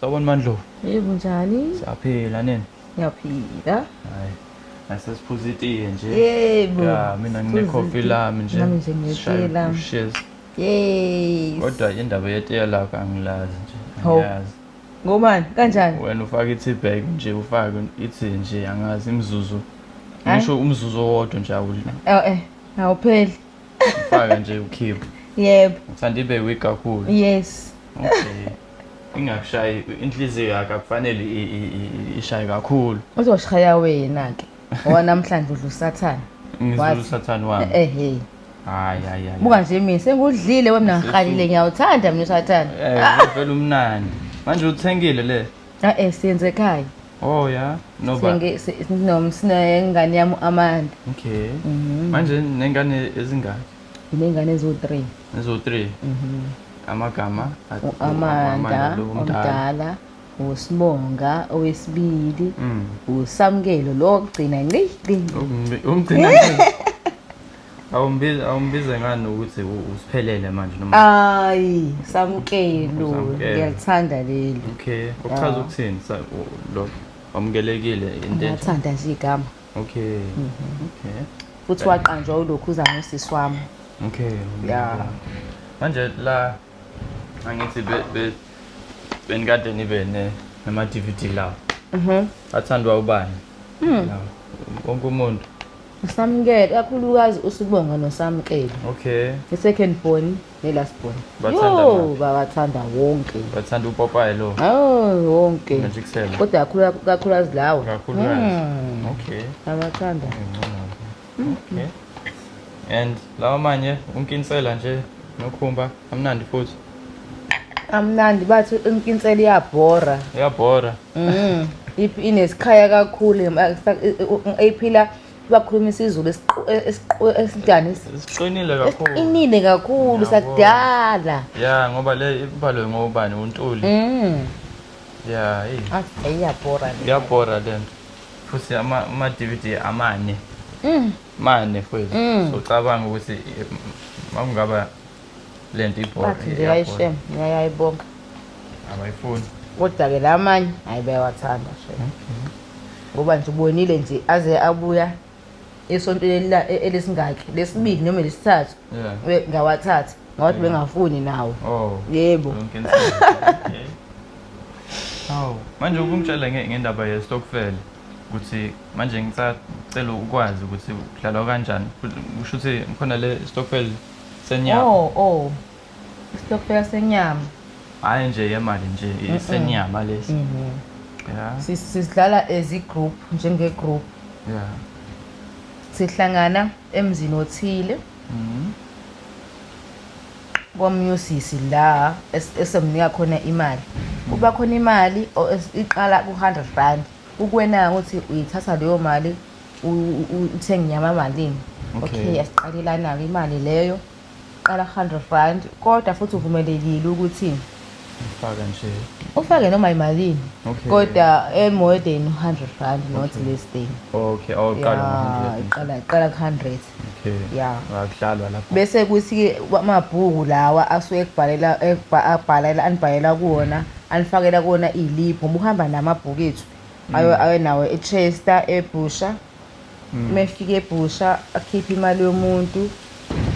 Sawubona Mandlovu. Yebo, njani? Siyaphila nini? Ngiyaphila. Hayi. Nasesiphuza itiye nje. Yebo. Ya, mina ngine-coffee lami nje. Nami nje nginetiye Sishaye lami. ushezi. Yes. Kodwa indaba yetiye lakho angilazi nje. Hawu. Angiyazi. Ngobani? Kanjani? Wena ufaka i-tea bag nje, ufake ithi nje angazi imizuzu. Hhayi. Ngisho umzuzu owodwa nje awudla. Oh eh, awupheli. Ufake nje ukhiphe. Yebo. Uthanda ibe weak kakhulu. Yes. Okay. Ingakushayi inhliziyo yakho akufanele ishaye kakhulu. Uzoshaya wena ke. Ngoba namhlanje udla usathane. Ngizula Wathi. usathane wami. Ehhe. Hayi hayi hayi. Buka nje mina sengudlile wena ngihalile, ngiyawuthanda mina usathane. Eh, vele umnandi. Manje uthengile le? Ah eh, siyenze ekhaya. Oh yeah. No ba. Senge sinengane yami uAmanda. Okay. Manje nengane ezingaki? Nginengane eziwu-3. Ezo 3. Amagama U-Amanda lo omdala. omdala, uSibonga owesibili, uSamkelo lo wokugcina nci nci. Umgcina. Awumbize ngani ukuthi usiphelele manje noma? Ayi, Samkelo, Usamkelo. ngiyalithanda leli. Okay. Uchaza ukuthini lo wamukelekile into enje? Ngiyathanda nje igama. Okay. Okay. Futhi waqanjwa ulokhuza ngosisi wami. Okay. Ya. Manje la angithi be benikade nibe ne nama DVD lawo. Athandwa ubani? Lawo. Wonke umuntu. Usamkelo, kakhulukazi uSibonga noSamkelo. Okay. I-second born ne-last born. Bathanda Yo, maphi? bawathanda wonke. Bathanda uPopayi lo. Oh, wonke. Ngajikisela. Kodwa kakhulu kakhulukazi lawo. Kakhulukazi. Okay. Abathanda. Okay. And lawa manye unkinsela nje nokhumba amnandi futhi. Amnandi, bathi inkinsela iyabhora. Iyabhora. Inesikhaya kakhulu, eyiphila bakhuluma isiZulu esinjani? Siqinile kakhulu. Esiqinile kakhulu Yabo. sakudala. Ya, ngoba le ibhalwe ngobani, uNtuli. Ya, hey. Athi iyabhora le. Iyabhora le nto. Futhi ama DVD amane. Mane futhi. So cabanga ukuthi makungaba lento ibhora. Bathi nje ayishem, ngiyayibonga. Abayifuni. Kodwa ke lamanye hayi bayawathanda shem. Ngoba nje ubonile nje aze abuya esontweni elesingaki, lesibili noma lesithathu. Ngawathatha ngawathi bengafuni nawo. Oh. Yebo. Yonke insizwa. Okay. Hawu, manje ukungitshela ngendaba ye-stokvel ukuthi manje ngisacela ukwazi ukuthi kudlalwa kanjani. Kusho ukuthi khona le stokvel senyama. Oh. Istokvel senyama. Hayi nje yemali nje, senyama lesi. Yeah. Sidlala as i group, njenge group. Sihlangana emzini othile. Komnyusisi la esemnika khona imali. Kuba khona imali iqala ku 100 rand. Kukwena ukuthi uyithatha leyo mali uthenge inyama malini. Okay, asiqalelana ke imali leyo. Qala 100 rand, kodwa futhi uvumelekile ukuthi ufake nje. Ufake noma imalini. Okay. Kodwa more than 100 rand, not less than. Okay, awuqala Yeah, ngo-100. iqala ku 100. Okay. Yeah. Akudlalwa lapho. Bese kuthi amabhuku lawa asuke ekubhalela, abhalela, anibhalela kuwona, anifakela kuwona iliphu, ngoba uhamba namabhuku ethu. Ayo nawo eChester, eBusha. Mefika eBusha akhiphe imali yomuntu,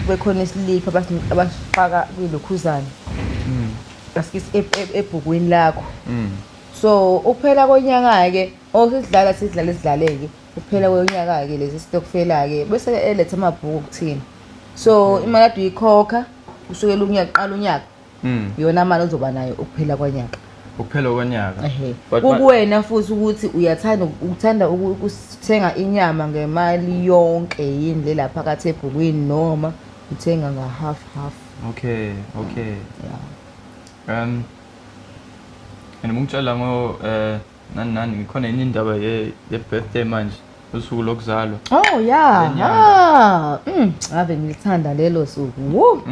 kube khona isiliphu abasifaka kwilokhuzana. Asikisi ebhukwini lakho. So ukuphela konyaka ke, okusidlala sidlale sidlaleke. Ukuphela konyaka ke lesi stokfela ke bese eletha amabhuku kuthina. So imali ade uyikhokha kusukela unyaka qala unyaka. Yona imali ozoba nayo ukuphela konyaka. Ukuphela konyaka. Ehhe. But Kukuwena futhi ukuthi uyathanda ukuthanda ukuthenga inyama ngemali yonke yini le lapha phakathi ebhukwini noma uthenga nga half half. Okay, okay. Yeah. And ngitshela ngo nani nani ngikhona yini indaba ye birthday manje, usuku lokuzalwa. Oh yeah. Lenyanga. Ave ngilithanda lelo suku. Woo.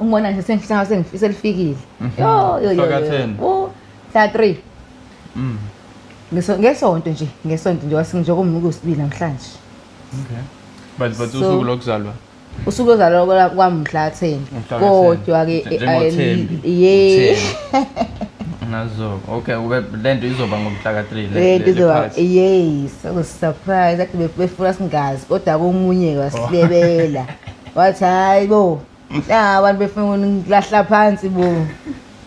Ungibona nje sengihlanga sengifisa lifikile. Yo yo yo. Mhla ka-ten. Woo. Mhla 3. Ngesonto nje, ngesonto nje wasinje kumnuko sibili namhlanje. Okay. But So, usuku lokuzalwa. Usuku lokuzalwa kwami mhla 10. Mhla ka-ten. Kodwa ke, Njengothembi. ye. Uthembi. Nazo. Okay, ube lento izoba ngomhla ka-3 Le nto izoba, yes, surprise kade befuna singazi, kodwa komunye wasilebela wathi hayi bo, la abantu befuna ukunilahla phansi bo,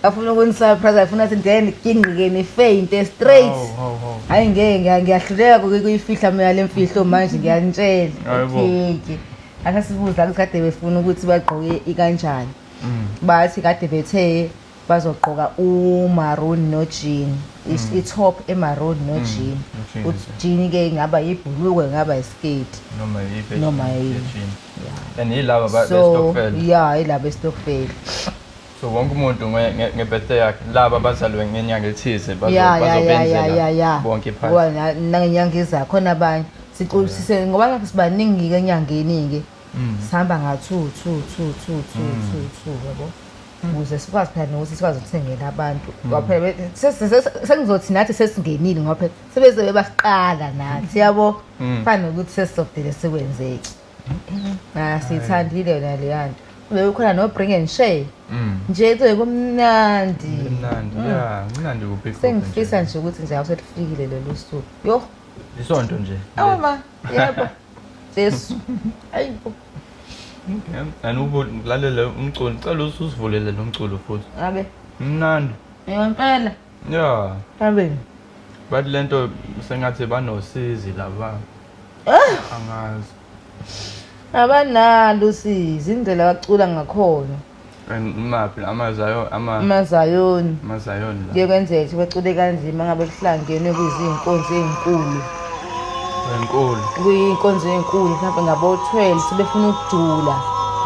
bafuna ukunisurprise, bafuna ukuthi then gingqike ni-fainte straight. Hayi ngeke, ngiyahluleka kuyifihla mina le mfihlo manje, ngiyanitshela. Hayibo. Okay, asasibuza ukuthi kade befuna ukuthi bagqoke ikanjani. Bathi kade bethe bazogqoka u-maroon no-jean, i-top e-maroon no-jean. No-jean. Uthi jean ke ingaba yibhulukwe, ingaba isiketi. Noma yiphi. Noma yini. Ye-jean. Yeah. And yilaba So be-stokvel. yeah, yilaba estokvel. So wonke umuntu nge-birthday yakhe, laba abazalwe ngenyanga ethize Ya. bazobenzela Ya, bonke iphathi. ngoba nangenyanga ezayo khona abanye siculisise, ngoba lapho sibaningi-ke enyangeni-ke. Sihamba nga-two two two two two two two, yabo, ukuze sikwazi phela nokuthi sikwazi ukuthengela abantu, ngoba phela sengizothi nathi sesingenile, ngoba phela sebeze bebasiqala nathi, yabo. Fana nokuthi sesizodele sikwenzeke. Ah, siyithandile yona leya nto. Bekukhona no-bring and share nje, kuze kumnandi. Mnandi, ya, mnandi kuphi. Sengifisa nje ukuthi nje awuselifikile lolu suku, yo. Isonto nje. Awu ma, yebo, Jesu, ayibo. Okay. And ubulalele umculo, cela usivulele lo mculo futhi. Abe. Mnandi. Ngempela. Yeah. Abe. Bathi lento sengathi banosizi laba. Angazi. Abanalo usizi, indlela abacula ngakhona. And maphi amazayo ama Amazayoni. Amazayoni la. Kuye kwenzeka ukuthi bacule kanzima ngabe kuhlangenwe kuyizinkonzo ey'nkulu. Enkulu. Kuyinkonzo ey'nkulu, mhlawumbe ngabo-12 sebefuna ukujula.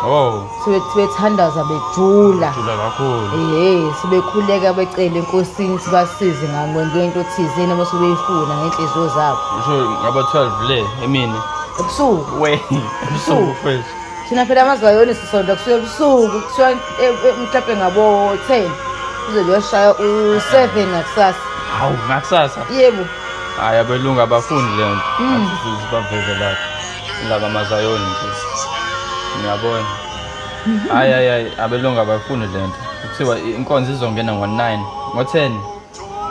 Oh, Sebethandaza bejula. Jula kakhulu. Ehhe, sebekhuleka becele enkosini sibasize ngento thizeni abasuke beyifuna ngey'nhliziyo zabo. Usho ngabo 12 le emini. Ebusuku. We, ebusuku fresh. Thina phela amazayoni sisonta kusuke ebusuku, kuthiwa mhlawumbe ngabo-10 kuze kuyoshaya u-7 ngakusasa. Hawu, ngakusasa. Yebo. Hayi, abelungu abafundi le nto. Athi sibaveze lapha. Laba amazayoni nje. Ngiyabona. Hayi hayi hayi, abelungu abafuni le nto. Kuthiwa inkonzo izongena ngo-9, ngo-10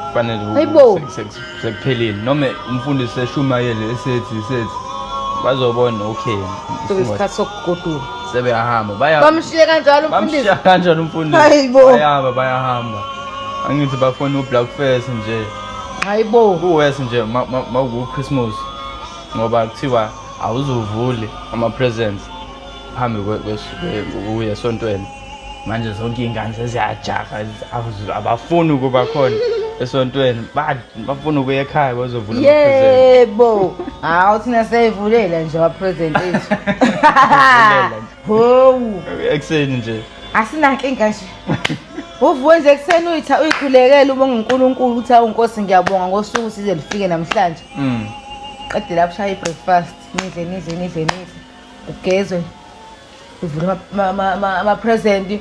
kufanele Hayibo. sekuphelile. Noma umfundisi eshumayele esethi bazobona, okay. Sekuyisikhathi sokugoduka. Sebeyahamba baya. Bamshiye kanjalo umfundisi. Bamshiya kanjani umfundisi? Hayibo. Bayahamba bayahamba. Angithi bafuna u-black face nje. Hayibo. Kuwes nje maku Christmas, ngoba kuthiwa awuzuvuli ama-presents phambi kuya esontweni. Manje zonke iy'ngane seziyajaha, abafuni ukuba khona esontweni, bafuna ukuya ekhaya bazovula ama-present. Yebo, hawu, thina siyayivulela nje ama-present ethu. Vulela nje. Howu. Ekuseni nje. Asinankinga nje. Uvuke nje ekuseni, uyitha uyikhulekele, ubonge uNkulunkulu ukuthi awu Nkosi, ngiyabonga ngosuku size lifike namhlanje. Qede lapho, shaya i-breakfast, nidle nidle nidle nidle, ugezwe, uvule ama-present,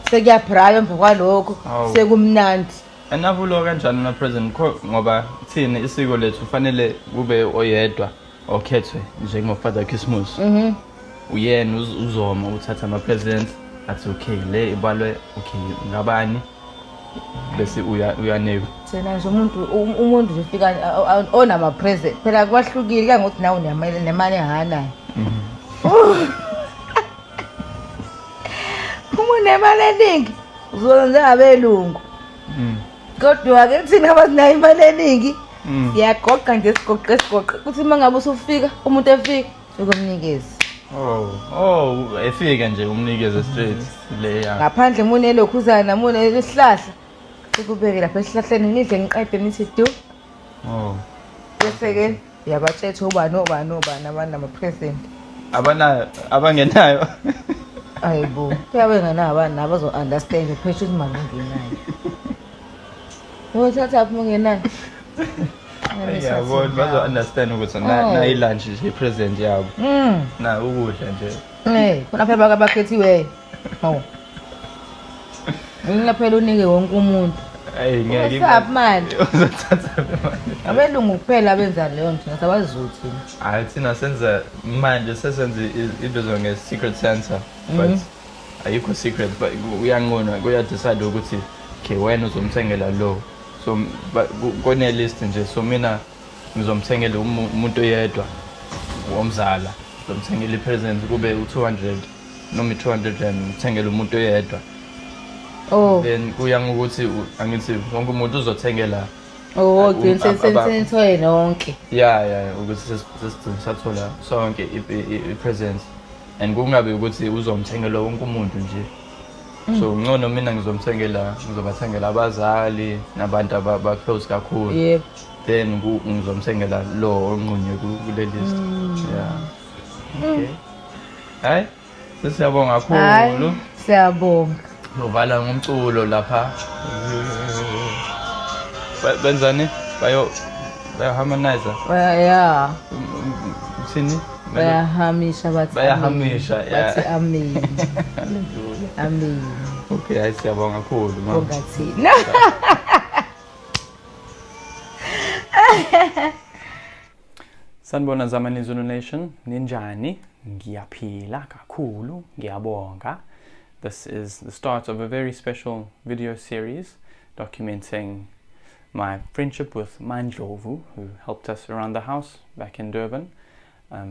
sekuyabraya emva kwalokho. Hawu. Sekumnandi. Anavulwa kanjani ama-present? Ngoba thina isiko lethu kufanele kube oyedwa okhethwe njengo-Father Christmas. Uyena uzoma uthatha ama-presents, athi okay, le ibalwe okay ngabani, bese uyanikwa. Thina nje umuntu nje ufika onama-present phela, kwahlukile kangokuthi nawe unemali engakanani. Uma unemali eningi uzona njengabelungu. Kodwa-ke thina abasinayo imali eningi, siyagoqa nje, sigoqe sigoqe, kuthi uma ngabe usufika umuntu efika ukumnikeza. Oh, efike nje umnikeze straight le ya. Ngaphandle uma unelokhuzana, uma unesihlahla, sikubeke lapha esihlahleni, nidle niqede, nithi du. Oh. Bese-ke uyabatshetha ubani obani obani abanama-present. Abanayo, abangenayo. Ayibo, kuyabe bengenayo abani nabo bazo-understand phesha ukuthi mali ungenayo. Uyothathaphi uma ungenayo? Ngiyabona, bazo-understand ukuthi Oh. na i-lunch nje i-present yabo. Na ukudla nje. Eh, khona phela bake abakhethiweyo. Hawu. Ngina phela unike wonke umuntu. Ayi ngeke. Usaphi mali? Uzothatha imali. Abelungu kuphela abenza leyo nto, thina sabazizuthi. Hayi, thina senza manje sesenza ibizwa nge-secret Santa, but ayikho secret, but uyanqunwa, kuya-decide ukuthi okay, wena uzomthengela lo. So kone list nje, so mina ngizomthengela umuntu oyedwa womzala, ngizomthengela i-present kube u-200 noma i-200 rand, ngithengele umuntu oyedwa. Oh. Then kuya ngokuthi angithi wonke umuntu uzothengela. Oh, gcina senithole nonke. Yeah, ukuthi sesigcina sathola sonke i-present, and kungabe ukuthi uzomthengela wonke umuntu nje. So ngcono mina ngizomthengela, ngizobathengela abazali nabantu aba-close kakhulu. Yebo. Then ngizomthengela lo onqunywe kule list. Yeah. Okay. Hayi, sesiyabonga Hayi, kakhulu. siyabonga. Uvala ngomculo lapha. Benzani? Bayo bayaharmonize. Yeah. Uthini? Bayahamisha bathi. Bayahamisha, amen. Yeah. Bathi amen. Hallelujah. Amen. Okay, hayi, siyabonga kakhulu, mama. Bonga thina. Sanibona Zamani Zulu Nation, ninjani? Ngiyaphila kakhulu, ngiyabonga. This is the start of a very special video series documenting my friendship with MaNdlovu, who helped us around the house back in Durban.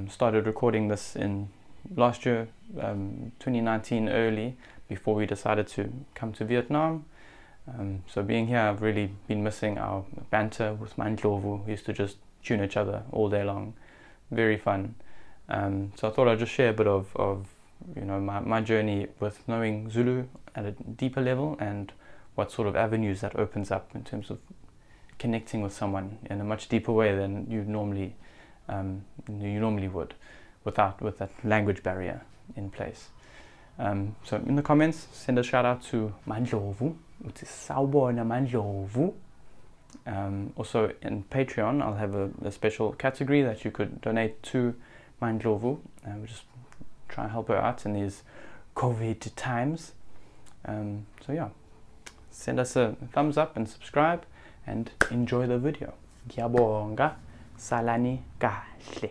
Started recording this in last year, 2019 early, before we decided to come to Vietnam. So being here, I've really been missing our banter with MaNdlovu. We used to just tune each other all day long. Very fun. So I thought I'd just share a bit of my journey with knowing Zulu at a deeper level and what sort of avenues that opens up in terms of connecting with someone in a much deeper way than you normally would with that language barrier in place. So in the comments, send a shout out to MaNdlovu, which is Sawubona MaNdlovu. Also in Patreon, I'll have a special category that you could donate to MaNdlovu. We just try and help her out in these COVID times. Send us a thumbs up and subscribe and enjoy the video. Ngiyabonga, salani kahle.